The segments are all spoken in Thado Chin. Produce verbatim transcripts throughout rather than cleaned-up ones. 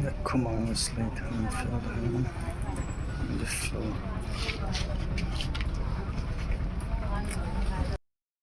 That Kumang was laid and fell down on the floor.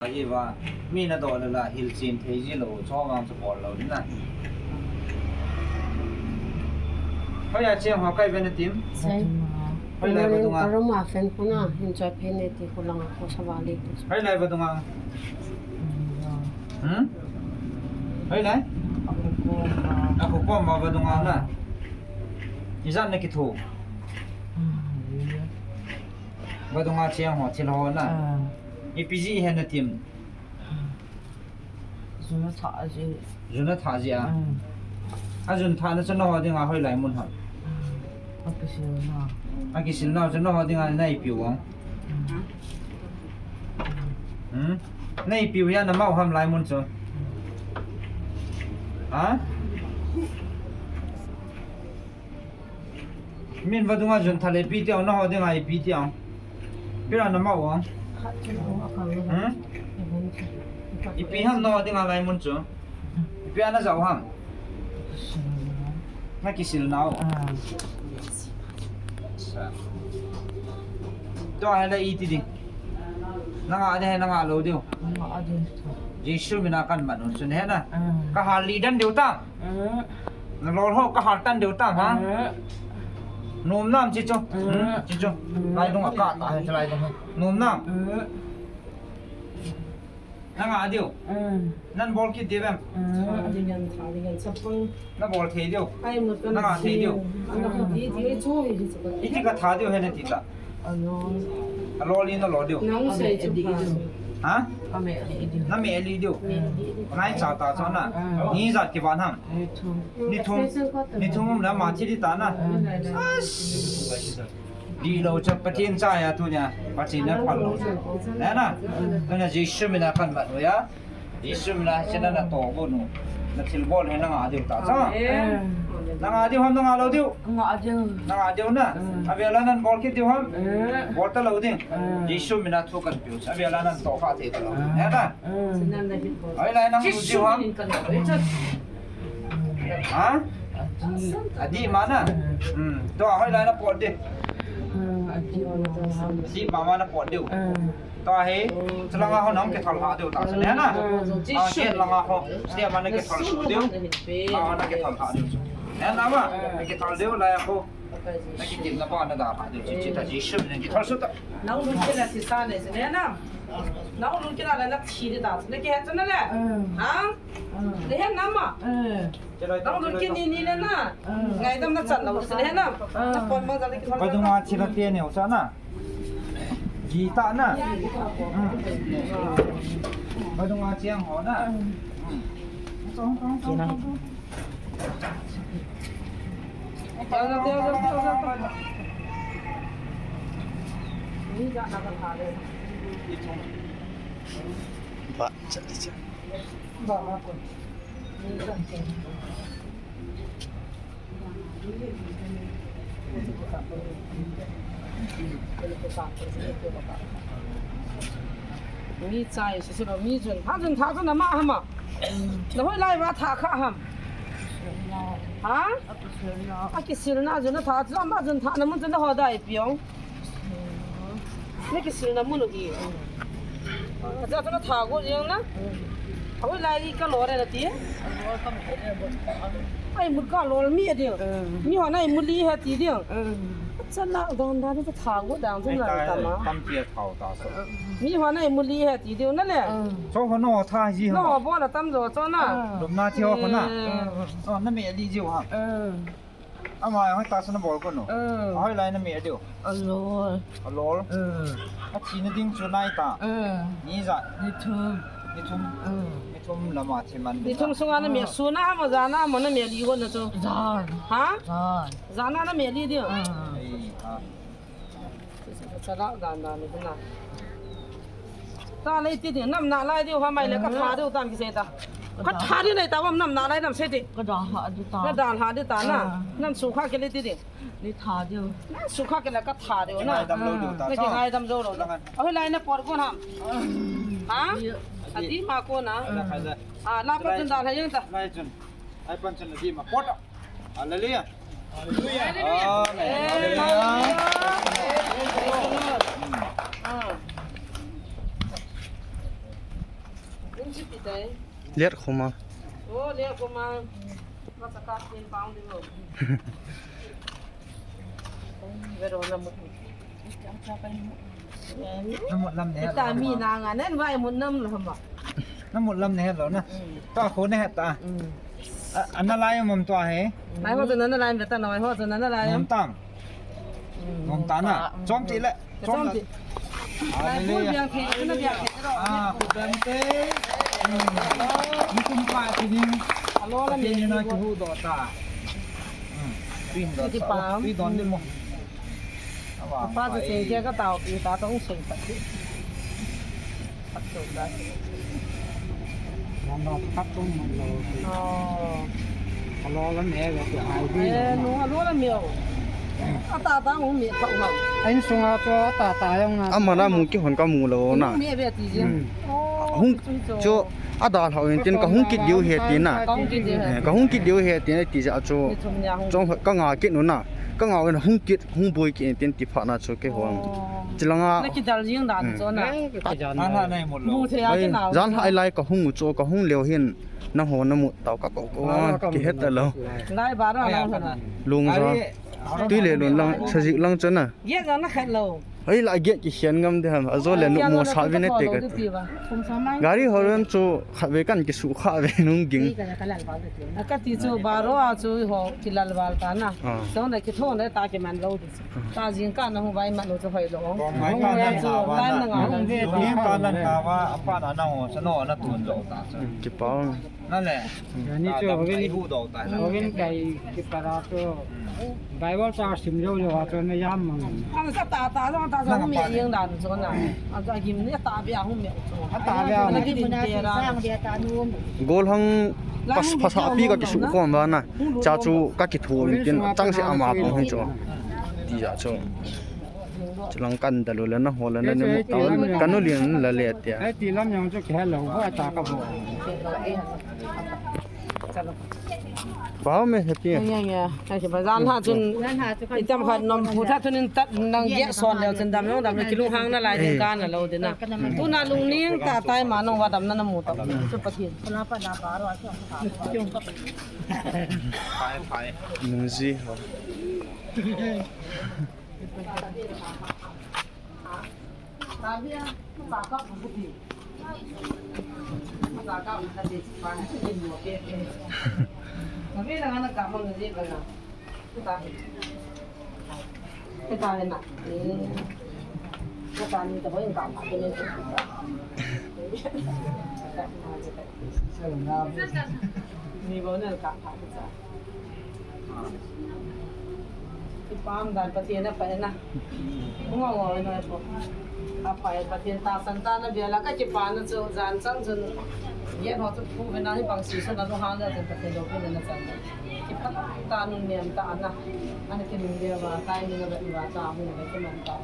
Ahi va, mi na doh le la, hilchen thei ji lou, chomang chu bol lou ding na. Hoiya cheng ho kai ve na tim? Sai. Hoilai vadung a? Ka room a fan khu na, hin choi phen ne ti khu lang a khu sa va le tu. Hoilai vadung a? Hmm? Hoilai? A khu kom a vadung a na. Ijat na kitho? Vadung a cheng ho, thil ho na. Ah. Ipi ji hi na tim? Jun athah ji. Jun athah ji a? Mm. Ajun thahna chu nangho dinga hoilai mun ham? Mm. Akisil na. Akisil na chu nangho dinga na ipiu ham? Mm. Hmm? Na ipiu hi a na mao ham lai mun chu? Ha? Min vadung a jun thah le ipi tiu, nangho dinga ipi tiu. Ipi a na mao ham? Hmm? Ipi ham nangho dinga lai mun chu? Ipi a na jao ham? Na kisil nau. Tua hi le iti ding. Na ngah ding, na ngah lou diu. Jesu mina kan man un chun he na. Ka hal li dan diu ta. Na lol ho ka hal tan diu tam ha? Nom nam chi chu. Hmm, chi chu. Lai dung a ka ta, chi lai dung. Nom nam. Na ngah diu. Nan bol kit diu vem? Na bol thei diu. Na ngah thei diu. Iti ka thah diu he na ti ta. A lol in a lol diu. Ha? Na meh li diu. Nai cha ta cha na. Ni jat kivan ham? Ni thum. Ni thum um le ama thi di ta na. As. Dihlou chu Pathen cha ya tunia. Pathen na phal lou chu. Na na. Tunia Jesu mina kan mat u ya. Jesu mina chena na to bo nu. Na thil bol hi na ngah diu ta cha. Na ngah diu ham, na ngah lou diu? Ngah diu. Na ngah diu na. Avela nan bol kit diu ham? Bol ta lou ding. Jesu mina thu kan piu. Avela nan to kha thei ta lou ding. Na na. Hoilai nang lut diu ham? Ha? Adih ma na? Hmm. Tua hoilai na pot diu? Adih ma ma na pot diu. Tua hi, chulanga ho nang kithol ha diu ta chu ne na. Ah, gate langa ho, step ma na kithol su diu. Ah, na kithol ha diu chu. Ne na ma, na kithol diu lai ho. Na kitim na pa na da ha diu chu, chi ta Jesu min kithol su ta. Nang lut kit na ti sa ne, ne na. Nang lut kit na la na thi di ta. Na kihet chu na le. Ha? Le he na ma. Nang lut kit ni ni le na. Ngaidam na chan lou chu le he na. Na pon ma ja le kithol. Vadung a thi la te ne u sa na. Ji ta na. Hmm. Vadung a cheng ho na. Hmm. Ba, chale, chale. Mi chai, si, si, mi jun. Ha jun tha jun ama hama. Na hoi lai va tha kha ham. Ha? A kisil na jun tha jun ama jun tha na mun jun ho dai piong. Na kisil na mun u hi. Ka cha na tha go jeng na. Ahoi lai ka lo re na ti. Ai mu ka lo mi a ding. Mi ho na ai mu li ha ti ding. Cha na don da ni ka tha go dang jun na ta ma. Tam ti a thau ta so. Mi ho na ai mu li ha ti ding na le. So ho no tha ji ho. No bo la tam jo cho na. Lum na ti ho ko na. No na me li ji ho. Ama hoi ta sana bol ko no. Hoi lai na me diu. Alol. Alol. A thi na ding chu nai ta. Ni ja. Ni thum. Ni thum. Ni thum lama thi man. Ni thum sunga na me su na ama ja na ama na me li ko na chu. Jan. Ha? Jan. Jan na na me li diu. Ai, ha. Chala dan dan ni na. Ta lei ti ding, nam na lai diu, ha mai le ka tha diu tam ki se ta. Ka tha diu nei ta bam nam na lai nam se ti. Ka da ha diu ta. Na dan ha diu ta na. Nam su kha ke lei ti ding. Ni tha diu. Na su kha ke la ka tha diu na. Ngai dam lo diu ta. Na ki ngai dam zo lo. Ahoi lai na por ko na. Ha? Ati ma ko na. A la pa chun dan ha yang ta. Lai chun. Ai pan chun ati ma por ta. Hallelujah. Hallelujah. Amen. Hallelujah. Liat khoma. Oh, liat khoma. Masa ka tin paung di mo. Vero na mo. Na mut lam ne. Ta mi na nga nen vai mun nam lo ma. Na mut lam ne lo na. Ta kho ne ta. Ana lai mom to he. Lai ho to na lai ta na ho to na lai. Mom tam. Mom ta na. Chom ti le. Chom ti. Lai bu biang the na biang the. Ah, ku biang te. Ni kum pa ti ni. Alo la mi na ki hu do ta. Ti pa. Ti don ni mo. Pa chu cheng kia ka tao pi ta tong sui ta. Alo la me ga ti ai di. Eh, no, alo la me o. Ata ta hung me ta u ha. Ai sunga chu ata ta jong na. Ama na mu ki hon ka mu lo na. Me be ti jin. Hung chu ada hlau in tin ka hung kit diu he ti na. Ka hung kit diu he. Ka hung kit diu he ti na ti ja chu. Chong ka nga kit nu na. Ka nga u na hung kit. Hung boi ki in tin ti pha na chu kei ho. Chilanga. Na ki dal jing dan chu na. Ana nei mut lo. Jan hai lai ka hung u chu ka hung leo hin na ho na mut tau ka ko ko. Ki het ta lo. Lai ba ra la. Lung ja. Tui le lun lang sa jik lang chu na. Ye ja na khat lo. Hei la ge ki hian ngam de ham. Ajo le nu mo sa vi ne te ka. Gari ho ren chu khat ve kan ki su kha ve nung ging. Ka ti chu ba ro a chu ho ki lal bal ta na. Song da ki thon da ta ki man lo. Ta jing ka na hung vai man lo chu hoi lo. Hung vai chu lai na nga lo. Ni ta na na wa pa na na ho sa no na tun lo ta. Ki pau. Na le. Ni chu ho vin hu do ta. Ho vin kai ki para chu. Bible ta sim lo lo ha chu na yam mang. Ang sa ta ta lo ta sa mi yeng dan chu na. Ang sa gim ni ta bia hung mi chu. Ta bia. Na ki din te ra. Gol hang pas phasa pi ka ki su ko ma na. Cha chu ka ki thu in tin chang se ama ko hin chu. Ti ja chu. Chilang kan da lo le na ho le na ni mu ta kan u lin la le tia. Ai ti lam yang chu ke lo ba ta ka bo. Pau me he pi. Ya ya. Ai ba jan ha chun. Itam khat nom phu tha chun in tat nang ge son le chun dam nong dam ki lung hang na lai din ka na lo din na. Tu na lung ning ta tai ma nong wa dam na na mu ta. Chu pa thin. Phai phai. Nung ji ho. Ni bo na ka pha cha. Pam dan Pathen a pha e na. Ngo ngo no e po. A pha e Pathen tahsan tah na bia la ka kipana chu jan chang chun. Yen ho chu phu ve na hi bang si sa na lu hang le chun Pathen lo phu na chan. Kipha ta nung niam ta na. Ana kinung dia va tai ni na ba va ta hu na kiman ta.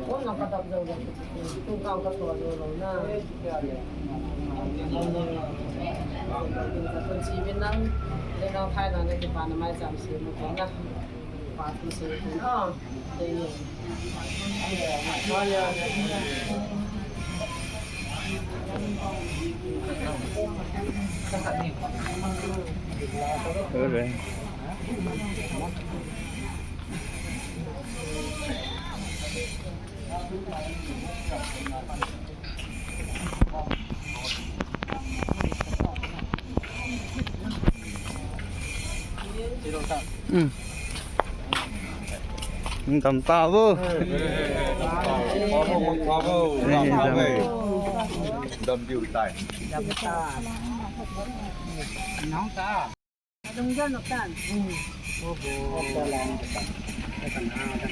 Kon lang ka dap zo le. Tu kang ka to lo lo na. Kon si bin nang, le nang thai na le ki pa na mai cham si mo ko na. Pa tu si ko na. Te ni. Ore. Hmm. Dam ta vo. Dam diu tai. Dam ta. Nong ta. Dong jan nok tan.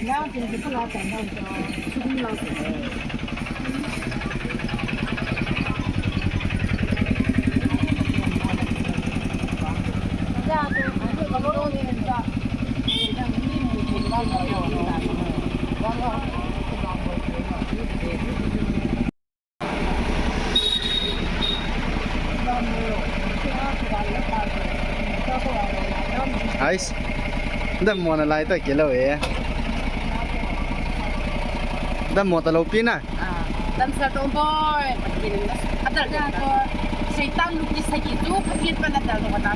Lang tin ki pala tan dong ta. Sum lang. Ais. Dam mo na lai ta kilo e. Dam mo ta lo pi na. Ah, dam sa to boy. Adal ta to. Satan lu ki sa ki tu, ka pi pa na dal to ka ta.